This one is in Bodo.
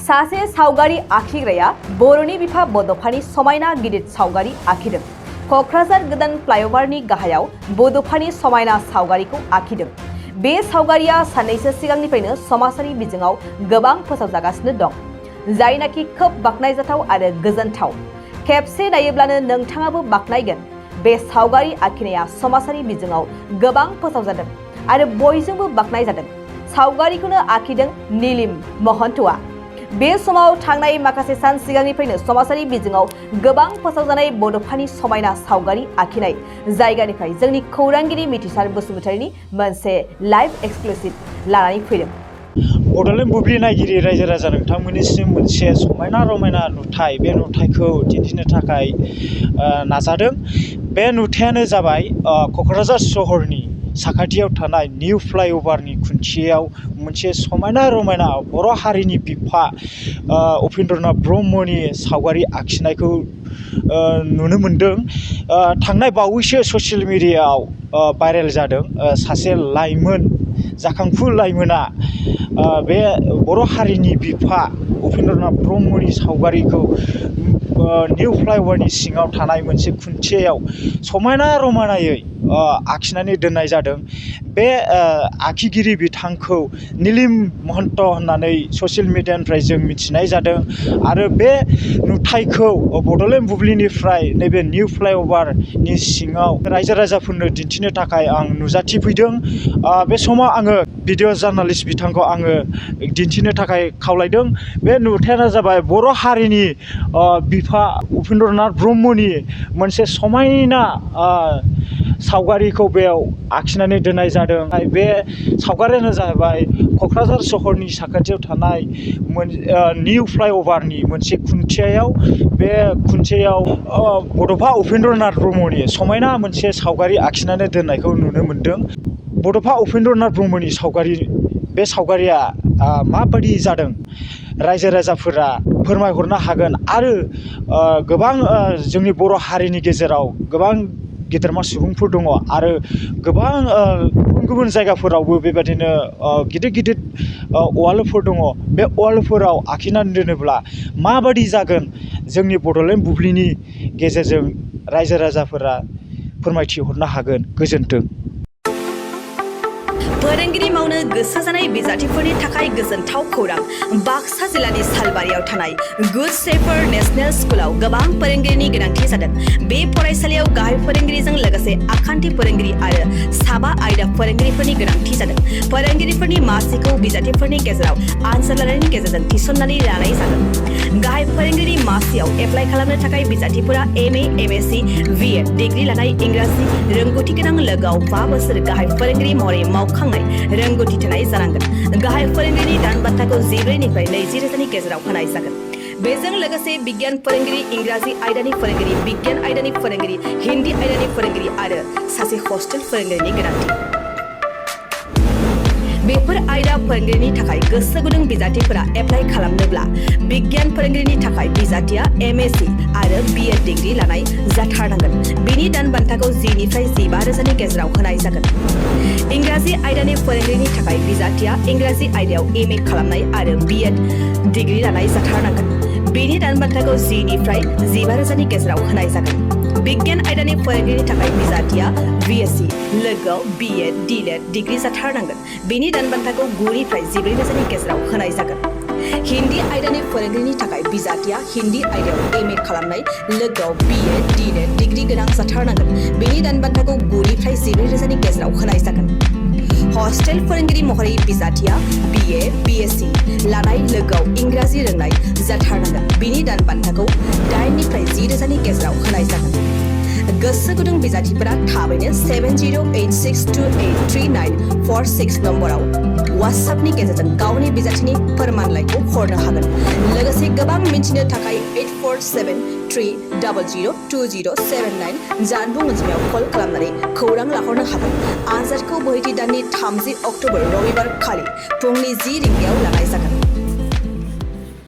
सासे सावगारि आखिग्राया बर'नि बिफा बड'फानि समायना गिदिर सावगारि आखिदों। क'क्राझार गोदान फ्लाइअभारनि गाहायाव बड'फानि समायना सावगारिखौ आखिदों। बे सावगारिया साननैसो सिगांनिफ्रायनो समाजारि बिजोङाव गोबां फोसावजागासिनो दं, जायनाखि खोब बाख्नायजाथाव आरो गोजोनथाव। खेबसे नायोब्लानो नोंथाङाबो बाख्नायगोन। बे सावगारि आखिनाया समाजारि बिजोङाव गोबां फोसावजादों आरो बयजोंबो बाख्नायजादों। सावगारिखौनो आखिदों नीलिम महन्तआ। बे समाव थांनाय माखासे सान सिगांनिफ्रायनो समाजारि बिजोङाव गोबां फोसावजानाय बड'फानि समायना सावगारि आखिनाय जायगानिफ्राय जोंनि खौरांगिरि मिथिसार बसुमतारीनि मोनसे लाइभ एक्सक्लुसिभ लानानै फैदों। बड'लेण्ड बुब्लि नायगिरि रायजो राजा नोंथांमोननिसिम मोनसे समायना रमायना नुथाय, बे नुथायखौ दिन्थिनो थाखाय नाजादों। बे नुथायानो जाबाय क'क्राझार सहरनि साखाथियाव थानाय निउ फ्लाइअभारनि खुन्थियायाव मोनसे समायना रमायना बर' हारिनि बिफा उपेन्द्रनाथ ब्रह्मनि सावगारि आखिनायखौ नुनो मोनदों। थांनाय बावैसो ससियेल मिडियायाव भाइरेल जादों। सासे लाइमोन, जाखांफु लाइमोना बे बर' हारिनि बिफा उपेन्द्रनाथ ब्रह्मनि सावगारिखौ निउ फ्लाइअभारनि सिङाव थानाय मोनसे खुन्थियायाव समायना रमायनायै आखिनानै दोननाय जादों। बे आखिगिरि बिथांखौ नीलिम महन्त होननानै ससियेल मिडियानिफ्राय जों मिथिनाय जादों। आरो बे नुथायखौ बड'लेण्ड बुब्लिनिफ्राय नैबे निउ फ्लाइअभारनि सिङाव रायजो राजाफोरनो दिन्थिनो थाखाय आं नुजाथिफैदों। बे समाव आङो भिडिअ जार्नालिस्ट बिथांखौ आङो दिन्थिनो थाखाय खावलायदों। बे नुथायानो जाबाय बर' हारिनि बिफा उपेन्द्रनाथ ब्रह्मनि मोनसे समायना सावगारिखौ बेयाव आखिनानै दोननाय जादों। बे सावगारियानो जाहैबाय क'क्राझार सहरनि साखाथियाव थानाय निउ फ्लाइअभारनि मोनसे खुन्थियायाव। बे खुन्थियायाव बड'फा उपेन्द्रनाथ ब्रह्मनि समायना मोनसे सावगारि आखिनानै दोननायखौ नुनो मोन्दों। बड'फा उपेन्द्रनाथ ब्रह्मनि सावगारि, बे सावगारिया माबायदि जादों रायजो राजाफोरा फोरमायहरनो हागोन। आरो गोबां जोंनि बर' हारिनि गेजेराव गोबां गेदेरमा सुबुंफोर दङ आरो गोबां गुबुन गुबुन जायगाफोरावबो बेबायदिनो गिदिर गिदिर वालफोर दङ। बे वालफोराव आखिनानै दोनोब्ला माबायदि जागोन, जोंनि बड'लेण्ड बुब्लिनि गेजेरजों रायजो राजाफोरा फोरमायथिहरनो हागोन। गोजोन्थों। फोरोंगिरि मावनो गोसो जानाय बिजाथिफोरनि थाखाय गोजोनथाव खौरां। बाक्सा जिल्लानि सालबारियाव थानाय गुड शेफार्ड नेशनेल स्कुलाव गोबां फोरोंगिरिनि गोनांथि जादों। बे फरायसालियाव गाहाय फोरोंगिरिजों लोगोसे आखान्थि फोरोंगिरि आरो 7 आयदा फोरोंगिरिफोरनि गोनांथि जादों। फोरोंगिरिफोरनि मासिखौ बिजाथिफोरनि गेजेराव आनजाद लानायनि गेजेरजों थिसननानै लानाय जागोन। गाहाय फोरोंगिरि मासियाव एप्लाइ खालामनो थाखाय बिजाथिफोरा MA, MSc, BEd डिग्री लानाय, इंराजि रोंगौथि गोनां, लोगोआव 5 बोसोर गाहाय फोरोंगिरि महरै मावखांनाय रोंगौथि थानाय जानांगोन। गाहाय फोरोंगिरिनि दान बान्थाखौ 14 निफ्राय 20 रोजानि गेजेराव होनाय जागोन। बेजों लोगोसे बिगियान फोरोंगिरि, इंराजि आयदानि फोरोंगिरि, बिगियान आयदानि फोरोंगिरि, हिन्दी आयदानि फोरोंगिरि आरो सासे हस्टेल फोरोंगिरिनि गोनांथि। बेफोर आयदा फोरोंगिरिनि थाखाय गोसो गुदुं बिजाथिफोरा एप्लाइ खालामनोब्ला बिगियान फोरोंगिरिनि थाखाय बिजाथिया MSc आरो BEd डिग्री लानाय जाथारनांगोन। बेनि दान बान्थाखौ 10 निफ्राय 15 रोजानि गेजेराव होनाय जागोन। इंराजि आयदानि फोरोंगिरिनि थाखाय बिजाथिया इंराजि आयदायाव MA खालामनाय आरो BEd डिग्री लानाय जाथारनांगोन। बेनि दान बान्थाखौ 10 निफ्राय 15 रोजानि गेजेराव होनाय जागोन। बिगियान आयदानि फोरोंगिरिनि थाखाय बिजाथिया BSc, लोगोआव BEd, DLED डिग्री जाथारनांगोन। बेनि दान बान्थाखौ 9 निफ्राय 14 रोजानि गेजेराव होनाय जागोन। हिन्दी आयदानि फोरोंगिरिनि थाखाय बिजाथिया हिन्दी आयदायाव MA खालामनाय, लोगोआव BEd, DLED डिग्री गोनां जाथारनांगोन। बेनि दान बान्थाखौ 9 निफ्राय 14 रोजानि गेजेराव होनाय जागोन। हस्टेल फोरोंगिरि महरै बिजाथिया BA, BSc लानाय, लोगोआव इंराजि रोंनाय जाथारनांगन। बेनि दान बान्थाखौ 8 निफ्राय 10 रोजानि गेजेराव होनाय जागोन। गोसो गुदुं बिजाथिफोरा थाबैनो 7086283946 नम्बराव WhatsAppनि गेजेरजों गावनि बिजाथिनि फोरमानलाइखौ हरनो हागोन। लोगोसे गोबां मिन्थिनो थाखाय 8473002079 जानबुं अनजिमायाव कल खालामनानै खौरां लाहरनो हागोन। आनजादखौ बोहैथि दाननि 30 अक्ट'बर रबिबार खालि फुंनि 10 रिंगायाव लानाय जागोन।